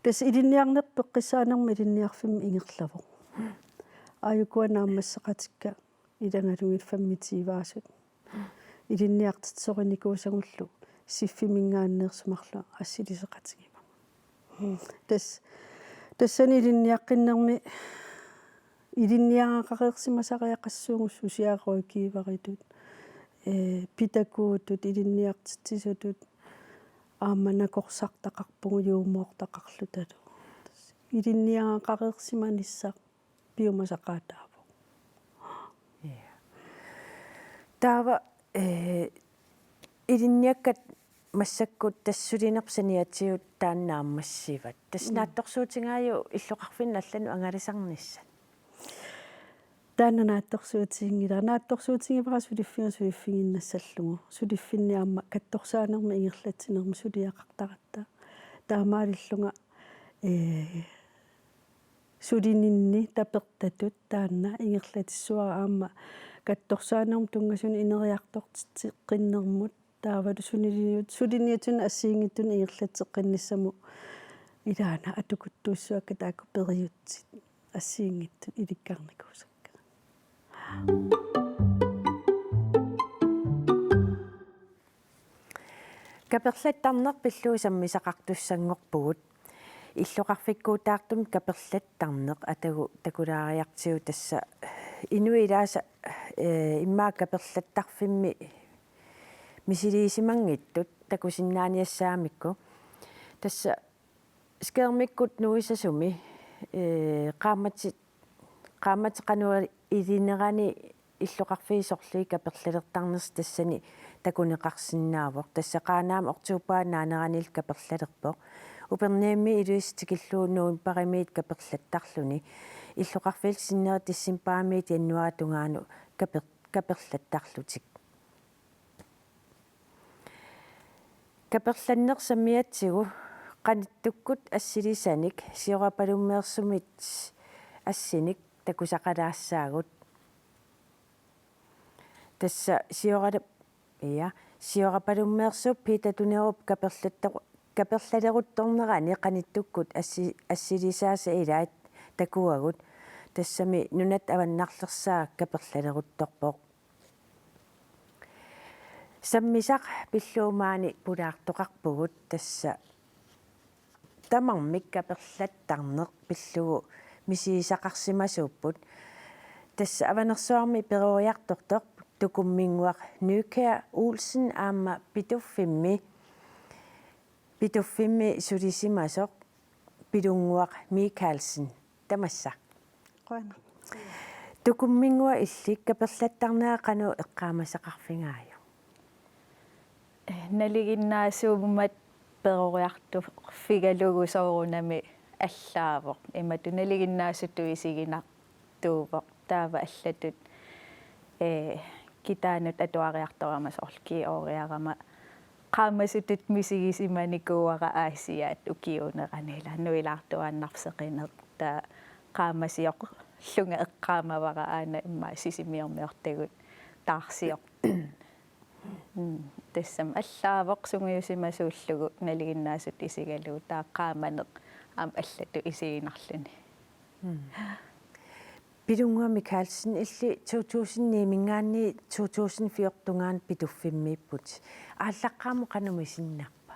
Tassa ilinniarneq peqqissaanermi ilinniarfimmi ingerlavoq. Aajukua naammasseqatikka ilagalugit femogtyveusut. Ilinniartitsisorinikuusagullu siffiminngaanneersoq marluk assiliseqatigivagut. Tassa, tassani ilinniaqqinnermi ilinniagaqareersimasariaqassuugut, socialrådgiveritut, eh, pædagogitut, ilinniartitsisutut, aamma nakorsartaqarpugut juumoortaqarlutalu. Ilinniagaqareersimanissaq piumasaqaataavoq. Ja. Taava, eh, ilinniakkat massakkut tassa sulinerput saniatigut taanna naammassivat. Tassa Mm. naatsorsuutigaajuk illoqarfinni allanut angalisarnissat? Taanna naatsorsuutiginngilara. Naatsorsuutigivara suliffiga suliffiginnassallugu. Suliffinni aamma katsorsaanermi ingerlatsinermi suliaqartaratta. Taamaalillunga, eh, sulininni tapertatut taanna ingerlatissavara aamma katsorsaanermut tunngasunut ineriartortitseqqinnermut taavalu suliniut-, suliniutinut assigiinngitsunut ingerlatseqqinnissamut ilaana atukuttuussuakka taakku periutsit assigiinngitsut ilikkarnikuusakka. Kaperlattarneq pillugu sammisaqartussanngorpugut. Illoqarfikkuutaartumik kaperlattarneq atagu takulaariartigu tassa inuit ilaasa, eh, immaqa kaperlattarfimmi misiligisimanngitsut takusinnaaniassagamikku. Tassa skærmikkut nuisasumi, eh, qaammatit, qaammatit qanoq ilinerani illoqarfiit sorliit kaperlalertarnersut tassani takuneqarsinnaavoq. Tassa Qaanaami oktobarip naaneraniilli kaperlalerpoq. Upernavimmi Ilulissi tikillugu novembarimiit kaperlattarluni. Illoqarfiillu sinneri decembarimiit januaarip tungaanut kaper-, kaperlattarlutik. Kaperlanneq sammigatsigu qanittukkut assilisanik Siorapalummeersumit assinik takusaqalaassaagut. Tassa Sioralap-, ja, Siorapalummeersuup Peter Tunerup kaperlatta-, kaperlaleruttornerani qanittukkut assi-, assilisaasa ilaat takuagut. Tassami nunatta avannarlersaaq kaperlaleruttorpoq. Sammisaq pillugu maani pulaartoqarpugut, tassa tamarmik kaperlattarneq pillugu misigisaqarsimasuupput. Tassa Avanersuarmi peroriartortoq Tukumminnguaq Nykjær Olsen aamma Pituffimmi, Pituffimmi sulisimasoq Pilunnguaq Mikaelsen. Tamassa. Qujanaq. Tukumminnguaq, illit kaperlattarnera qanoq eqqaamasaqarfigaajuk? Nalinginnaasummat peroriartorfigalugu soorunami allaavoq. Imatut nalinginnaasutut isiginartuuvoq. Taava allatut, eh, kitaanut atuariartorama soorlu Georgiarama qaammasutut misigisimanikuuara Aasiaat ukiuunerani, ila nuilaartuaannarseqineq, taava qaammasioqlunga eqqaamavara aana immaqa sisimiormiortagut taarsiortut. Mm, tassami allaavoq sungiusimasuullugu nalinginnaasutut isigalugu, taava qaamaneq aamma allatut isiginarluni. Mm. Pilunnguaq Mikaelsen, illit to tusind ni-minngaanniit to tusind fjorten-ingaanniit Pituffimmiipput. Aallaqqaammut qanoq misinnarpa?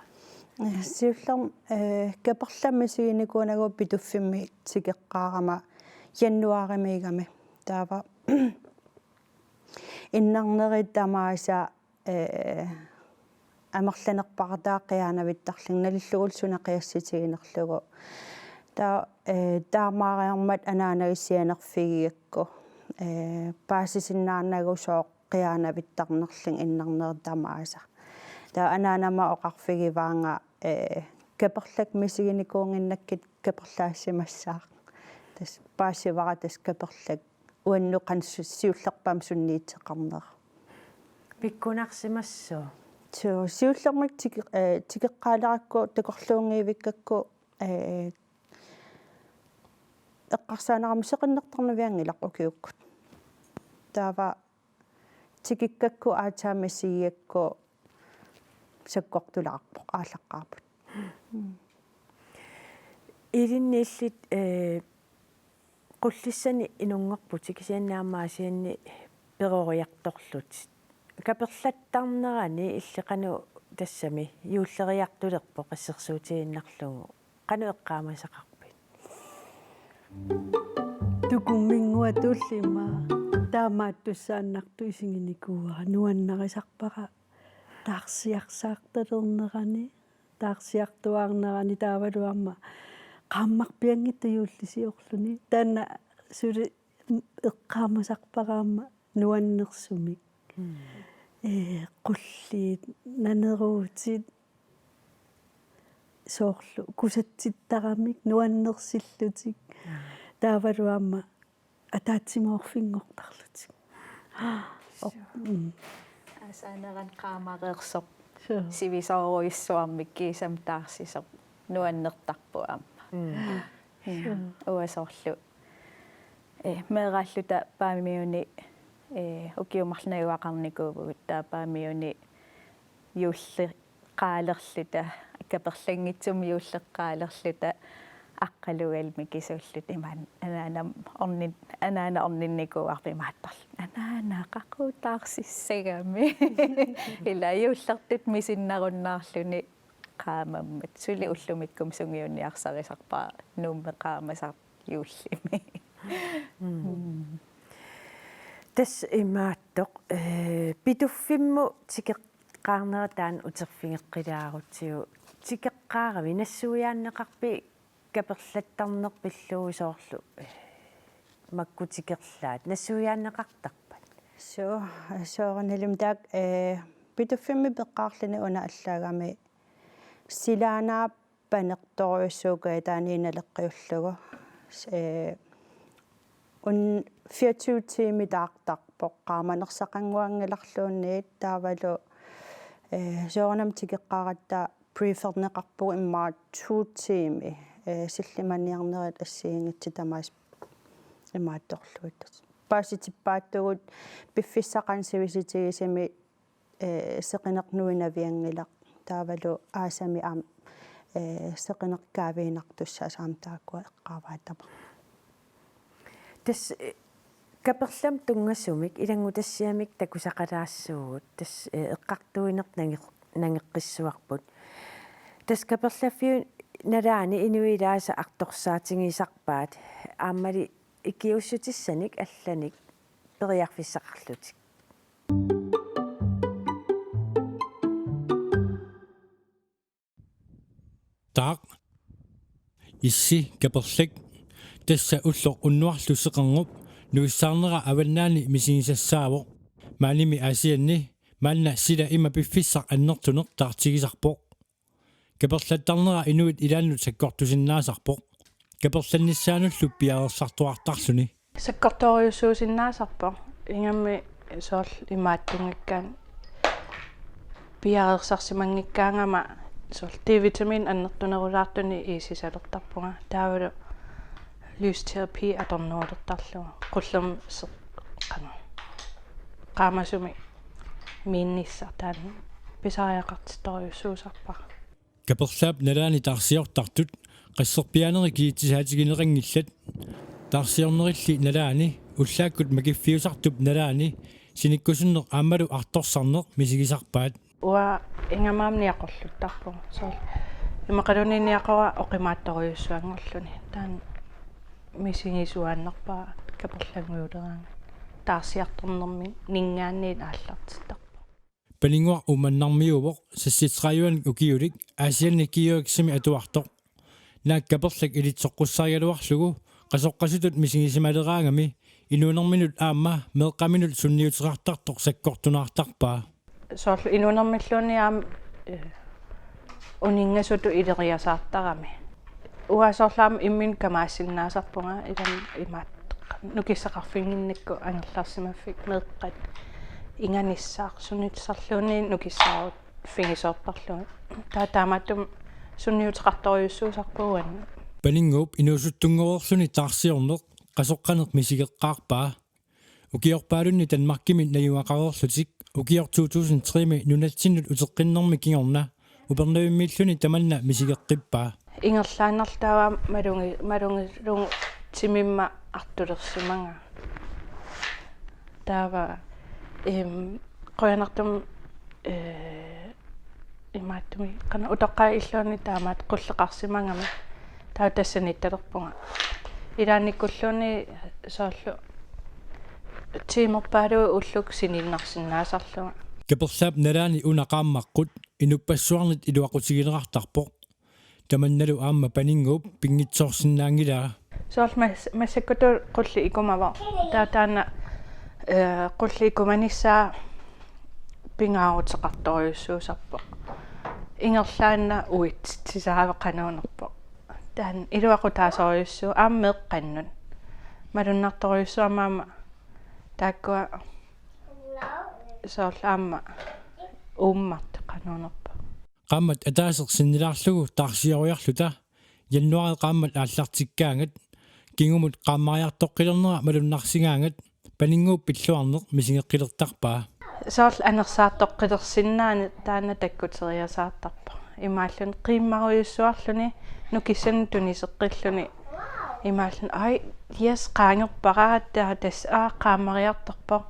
Siullermik, eh, kaperlamik misiginikuunagu Pituffimmi tikeqqaarama januaarimiigami. Taava innarnerit tamaasa, eh, amerlanerpaqartaa qiaanavittarlunga nalillugulu suna qiassitiginerlugu. Taava, eh, taamaariarmat anaanagit sianerfigigakku, eh, paasisinnaanagu sooq qiaanavittarnerlunga innarnerit tamaasa. Taava anaanama oqarfigivaanga, eh, kaperlak misiginikuunnginnakkit kaperlaassimassaaq. Tassa paasivara tassa kaperlak uannut qanoq su-, siullerpaamik sunniuteqarnera. Pikkunarsimassooq. Suu, siullermik tiki-, eh, tikeqqaalerakku takorluunngivikkakku, eh, eqqarsaanerami seqinnertarnavianngilaq ukiukkut. Taava tikikkakku aatsaammi sigigakku sakkortulaarpoq, aallaqqaarput. Mm. Ilinni illit, eh, Qullissani inunngorputit kisianni aamma Aasianni peroriartorlutit. Kaperlattarnerani illit qanoq tassami juulleriartulerpoq assersuutigiinnarlugu. Qanoq eqqaamasaqarpit? Tukumminnguaq tullima taamaattussaannartoq isiginikuuara, nuannarisarpara taarsiarsaartalernerani, taarsiartuaarnerani taavalu aamma qaammarpianngitsoq juullisiorluni. Taanna suli eqqaamasarpara aamma nuannersumik. Mm. Ee, qulliit, naneruutit, soorlu kusatsittaramik, nuannersillutik. Mm. Taavalu aamma ataatsimoorfinngortarlutik. Oq, mm. Aasaanerani qaamareersoq. Suu. Sivisoorujussuarmik kiisami taarsisoq nuannertarpoq aamma. Mm. Ja. Suu. Uanga soorlu. Eh, meeraalluta Paamiuni, eh, ukiut marluk najugaqarnikuuvugut, taava Paamiuni juulleqqaalerluta, kaperlanngitsumik juulleqqaalerluta, Aqqalugaluk mikisuulluta imaanngilaq anaanama ornin-, anaana orninnikuuarput imaattarluni. Anaana, qaqugu taarsissagami. Ila juullertut misinnarunnaarluni qaamammat. Suli ullumikkut sungiunniarsarisarpara Nuummi qaamasartut juullimi. Mm. Mm. Tassa imaattoq, eh, Pituffimmut tikeqqaarnera taanna uterfigeqqilaarutsigu, tikeqqaaravit, nassuiaanneqarpit kaperlattarneq pillugu soorlu, eh, makku tikerlaat, nassuiaanneqartarpat? Suu, soorunalimi taakku, eh, Pituffimmi peqqaarluni una allaagami silaannaap panertorujussuugaat taanna naleqqiullugu. S-, eh, un-, fireogtyve tiimit taartarpoq qaamanersaqannguanngillarluunniit taavalu, eh, soorunami tikeqqaaratta brieferneqarpugut immaqa to tiimi, eh, sillimaniarnerit assigiinngitsut tamaasa imaattorlugit. Paasitippaattugut piffissaq qanoq sivisutigisumik, eh, seqineq nuinavianngilaq. Taavalu aasami aamma, eh, seqineq kaaviinartussaasoq aamma taakkua eqqaavaattama. Tassa, eh, kaperlamut tunngasumik ilanngutassiamik takusaqalaassuugut. Tassa, eh, eqqartuineq nange-, nangeqqissuarput. Tassa kaperlaffiup nalaani inuit ilaasa artorsaatigisarpaat. Aammali ikiuussutissanik allanik periarfissaqarlutik. Taaq. Issi kaperlak. Tassa ulloq unnuarlu seqernup nuissaarnera avannaani misigisassaavoq. Maanimi Aasianni maanna sila ima piffissaq annertuneq taartigisarpoq. Kaperlattarnera inuit ilaannut sakkortusinnaasarpoq. Kaperlannissaanullu piareersartuartarluni. Sakkortoorujussuusinnaasarpoq. Ingammik soorlu imaattunngikkaanni piareersarsimanngikkaangama soorlu D-vitamin annertunerulaartunik iisisalertarpunga. Taavalu lysterapi atornerulertarlugu. Qullumseqqanu. Qaamasumik miinnissaq taanna pisariaqartittorujussuusarpara. Kaperlaap nalaani taarsiortartut qasserpiaanerit kiitsisaatigineqanngillat. Taarsiornerilli nalaani ullaakkut makiffiusartup nalaani sinikkusunneq aammalu artorsarneq misigisarpaat. Uanga ingammik aamma niaqorluttarpunga. Soorlu immaqaluunniit niaqora oqimaatsorujussuanngorluni. Taanna misigisuaannarpara kaperlannguuleraangat. Taarsiartornerminngaanniit aallartittarpoq. Paninnguaq Uummannarmiuuvoq, seksogtredive ukiulik, Aasianni GUX-imi atuartoq. Naak kaperlak ilitsoqqussarigaluarlugu qasoqqasutut misigisimaleraangami inuunerminut aamma meeqqaminut sunniuteqartartoq sakkortunaartarpaa. Soorlu inuunermilluunniit aamma, eh, uninngasutut ileriasaartarami. Uanga soorlu aamma imminut kamaassinnaasarpunga ilami imaat nukissaqarfinnginnakku angerlarsimaffik meeqqat Inganissaq sunniuteqarluunniit nukissaarut figisoortarlugit. Taava taamaattumik sunniuteqartorujussuusarpoq uannut. Paninnguup inuusuttunngoreerluni taarsiorneq qasoqqaneq misigeqqaarpaa. Ukiorpaalunni Danmarkimi najugaqareerlutik ukioq to tusind tre-mi nunatsinnut uteqqinnermi kingorna Upernavimmiilluni tamanna misigeqqippaa. Ingerlaannarlugu taava malungi-, malungilugu timimma artulersimagaa. Taava, ehm, qujanartumik, eh, imaattumik, qanoq utoqqaat illuanni taamaat qulleqarsimagami. Taava tassaniittalerpunga. Ilaannikkulluunniit soorlu tiimerpaaluit ullukkut siniinnarsinnaasarlunga. Kaperlaap nalaani una qaammaqqut inuppassuarnit iluaqutigilerartarpoq. Tamannalu aamma Paninnguup pinngitsoorsinnaanngilaa. Soorlu mas-, massakkutut qulleq ikumavoq. Taava taanna, eh, qulleq ikumanissaa pingaaruteqartorujussuusarpoq. Ingerlaannaq uitsitsisaavat qanoq innerpoq. Taanna iluaqutaasorujussuuvoq aamma meeqqannut. Malunnartorujussuarmik aamma taakkua soorlu aamma uummartut qanoq innerpoq. Qaammat ataaseq sinnilaarlugu taarsioriarluta januaari qaammat aallartikkaangat kingumut qaammariartoqqilernera malunnarsigaangat Paninnguup pilluarneq misigeqqilertarpaa. Soorlu anersaartoqqilersinnaaneq taanna takkuteriasaartarpoq. Imaalluni qiimmarujussuarluni nukissanut tuniseqqilluni. Imaalluni ai, yes, qaangerpara, taava tassa, aa, qaammariartorpoq.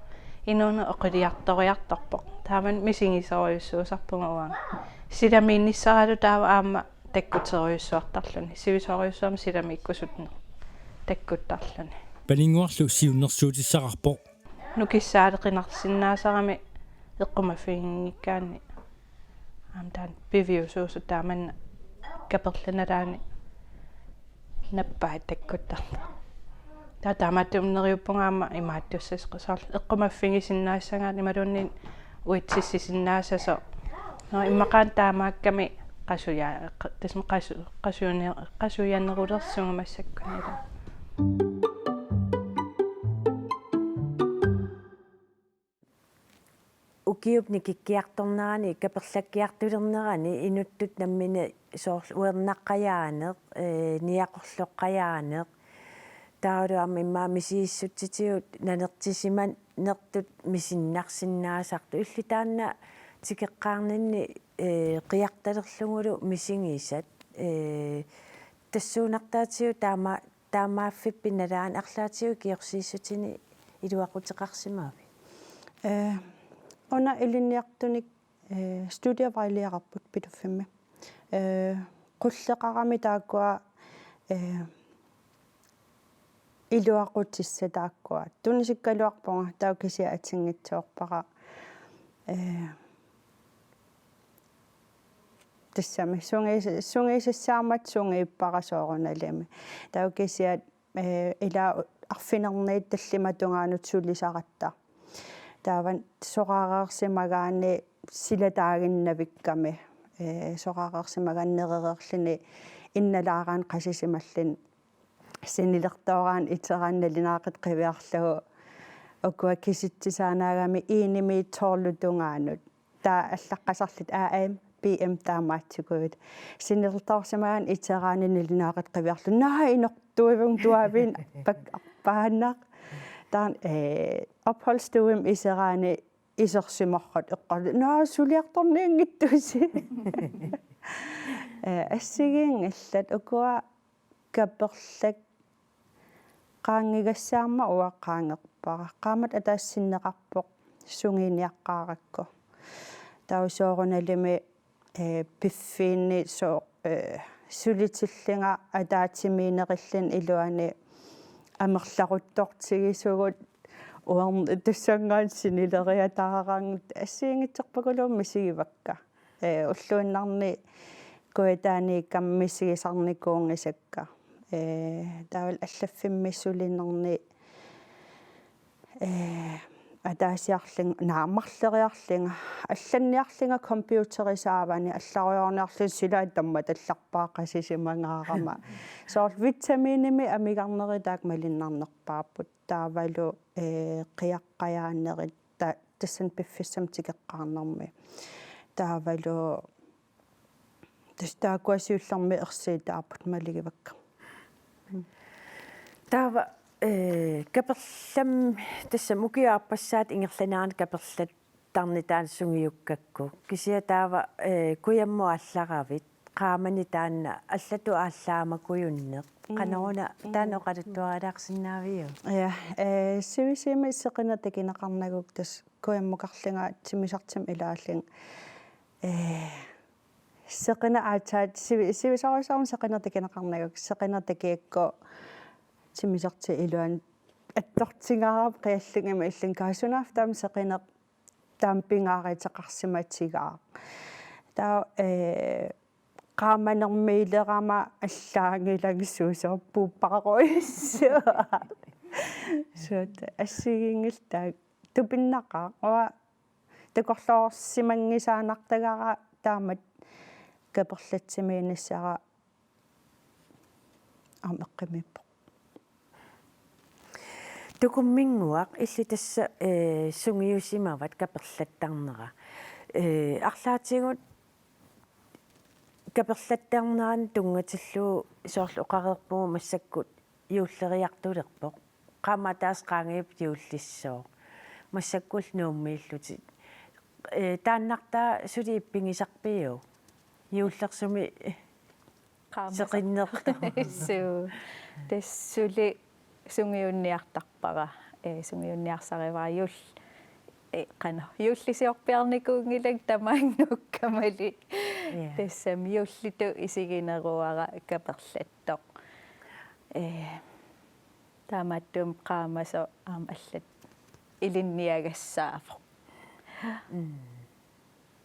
Inuuneq oqiliartoriartorpoq. Taamani misigisorujussuusarpunga uanga. Silamiinnissaralu taava aamma takkuterujussuartarluni. Sivisoorujussuarmik silamiikkusunneq takkuttarluni. Paninnguarlu siunnersuutissaqarpoq. Nukissaaleqinarsinnaasarami eqqumaffiginngikkaanni. Aamma taanna piviusuusoq taamanna kaperlaap nalaani nappai takkuttarpoq. Taava taamaattumik neriuppunga aamma imaattussasut soorlu eqqumaffigisinnaassagaanni imaluunniit uitsissisinnaasasoq. Nå, immaqaana taamaakkami qasuja-, qa-, tassami qasu-, qasujani-, qasujanerulersunga massakkut ilaa. Ukiup nikikkiartornerani, kaperlakkiartulernerani inuttut nammineq soorlu uernaqqajaaneq, eh, niaqorloqqajaaneq, taavalu aamma immaqa misigissutsitigut nanertisimanertut misinnarsinnaasartut. Illit taanna tikeqqaarninni, eh, qiartalerlugulu misigisat, eh, tassuunartaatigut taama-, taamaaffippit nalaani arlaatigut ikiorsiissutinik iluaquteqarsimavit? Eh, una ilinniartunik, eh, studievejledererput Pituffimmi. Eh, qulleqarami taakkua, eh, iluaqutissat taakkua. Tunisikkaluarpunga taava kisianni atinngitsoorpara. Eh, tassami sungi-, sungiusassaammat sungiuppara soorunalimi. Taava kisianni, eh, ilaa arfininniit tallimat tungaanut sulisaratta. Taava soraarsimagaanni silataaginnavikkami, eh, soraarsimagaanni nerereerluni innalaaraanni qasisimalluni sinilertooraanni iteraanni nalunaaqutaq qiviarlugu ukua kisitsisaanaagami enimiit tolvip tungaanut. Taava allaqqasarlutik A M, P M taamaattiguit. Sinilertoorsimagaanni iteraanni nalunaaqutaq qiviarlugu: Naa, inortuivunga tuaviin pak-, paannaq. Taanna, eh, opholdsstuemi iseraani isersimagaanni eqqorlugu: Naa, suliartornianngittusi. Eh, assigiinngillat ukua kaperlak qaanngigassaarmat uanga qaangerpara. Qaammat ataaseq sinneqarpoq sungiiniaqqaarakku. Taava soorunalimi, eh, piffiinni soo-, eh, sulitillunga ataatsimiinnerilluni iluani amerlaruttortigisugut uern-, tassanngaanniit sinileriataaraangatta assigiinngitsorpassuarnik misigivakka. Eh, ulluinnarni kujataaniikkama misigisarnikuunngisakka. Eh, taavalu allaffimmi sulinerni, eh, ataasiarlunga, naa, marloriarlunga, allanniarlunga computerisaavani, allarujoorniarlunga silaat tammatallarpara qasisimagaarama. Soorlu vitaminimik amigarnerit taakku malunnarnerpaapput. Taavalu, eh, qiaqqajaanerit ta-, tassani piffissami tikeqqaarnermi. Taavalu tassa taakkua siullermik ersiutaarput malugivakka. Taava, eh, kaperlam-, tassami ukiup aappassaata ingerlanerani kaperlattarnit taanna sungiukkakku. Kisianni taava, eh, kujammut aallaravit, qaamani taanna allatut aallaammakujunneq. Mm. Qanoruna taanna oqaluttuarilaarsinnaaviuk? Ja, eh, sivisimi seqineq takuneqarnagu tassa kujammukarlunga timmisartumik ilaallunga. Eh, seqineq aatsaat sivi-, sivisoorujussuarmik seqineq takuneqarnagu, seqineq takugukku timmisartut iluanni attortigaarama qialluguma illunga kaasunaaffa taama seqineq taama pingaaruteqarsimatigaaq. Taava, eh, qaamanermiilerama allaanngilanga suusoorpuupparujussuaq. Suut assigiinngillat taakku tupinnaqaaq. Uanga takorloorsimanngisaannartagara taamatut kaperlatsimiinnissara aamma eqqumiippoq. Tukumminnguaq illit tassa, eh, sungiusimavat kaperlattarnera. Eh, arlaatigut kaperlattarnerani tunngatillugu soorlu oqareerpugut massakkut juulleriartulerpoq. Qaammat ataaseq qaangiupput juullissooq. Massakkullu Nuummiillutit. Eh, taannartaa suli ippigisarpiuk? Juullersumik qaammat seqinnertoq. Suu. Tassa suli sungiunniartarpara. Eh, sungiunniarsarivara juul-, eh, qanoq. Juullisiorpiarnikuunngilanga tamaanga nuukkamali. Ja. Tassami juullitut isigineruara kaperlattoq. Eh, taamaattumik qaamasoq aamma allatut ilinniagassaavoq. Mm.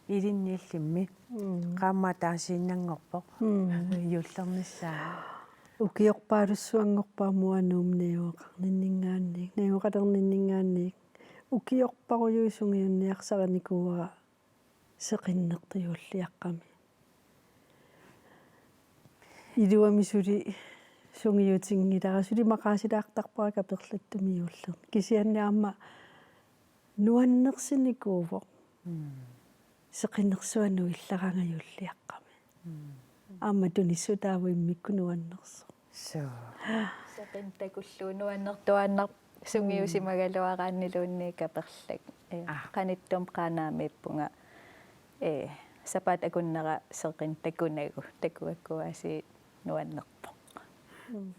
Ilinniallimmi. Mm. Qaammat ataasiinnanngorpoq. Mm. Juullernissaa. Ukiorpaalussuanngorpara aamma Nuummut najugaqarninninngaanniit, najugaqalerninninngaanniit. Ukiorparujuit sungiunniarsarinikuuara seqinnertut juulliaqqami. Iluamik suli sungiutinngilara, suli maqaasilaartarpara kaperlattumik juullerneq. Kisianni aamma nuannersinikuuvoq. Mm. Seqinersuaq nuillaranga juulliaqqami. Mm. Aamma tunissutaavoq immikkut nuannersoq. Suu. Seqineq takullugu nuannertuaannarpoq sungiusimagaluaraanniluunniit kaperlak. Eh, ah, qanittumi Qaanaamiippunga, eh, sapaatip akunnera seqineq takunagu, takuakkuaasiit nuannerpoq. Mm.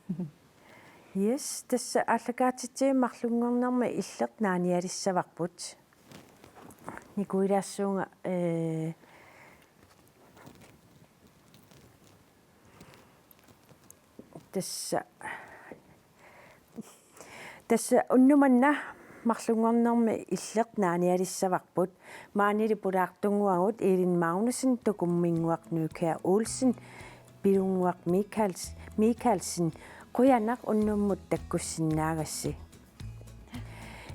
Yes, tassa aallakaatitsivimmi marlunngornermi illeq naanialissavarput. Nikuilaassuunga, eh, tassa, tassa unnuk manna marlunngornermi illeq naanialissavarput. Maanili pulaartunnguagut Elin Magnussen, Tukumminnguaq Nykjær Olsen, Pilunnguaq Michaels-, Michaelsen, qujanaq unnummut takkussinnaagassi.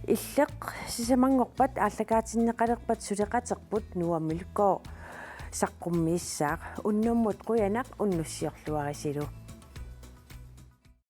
Illeq sisamanngorpat aallakaatinneqalerpat suleqaterput Noah Mølgaard saqqummiissaaq. Unnummut qujanaq, unnussiorluarisilu.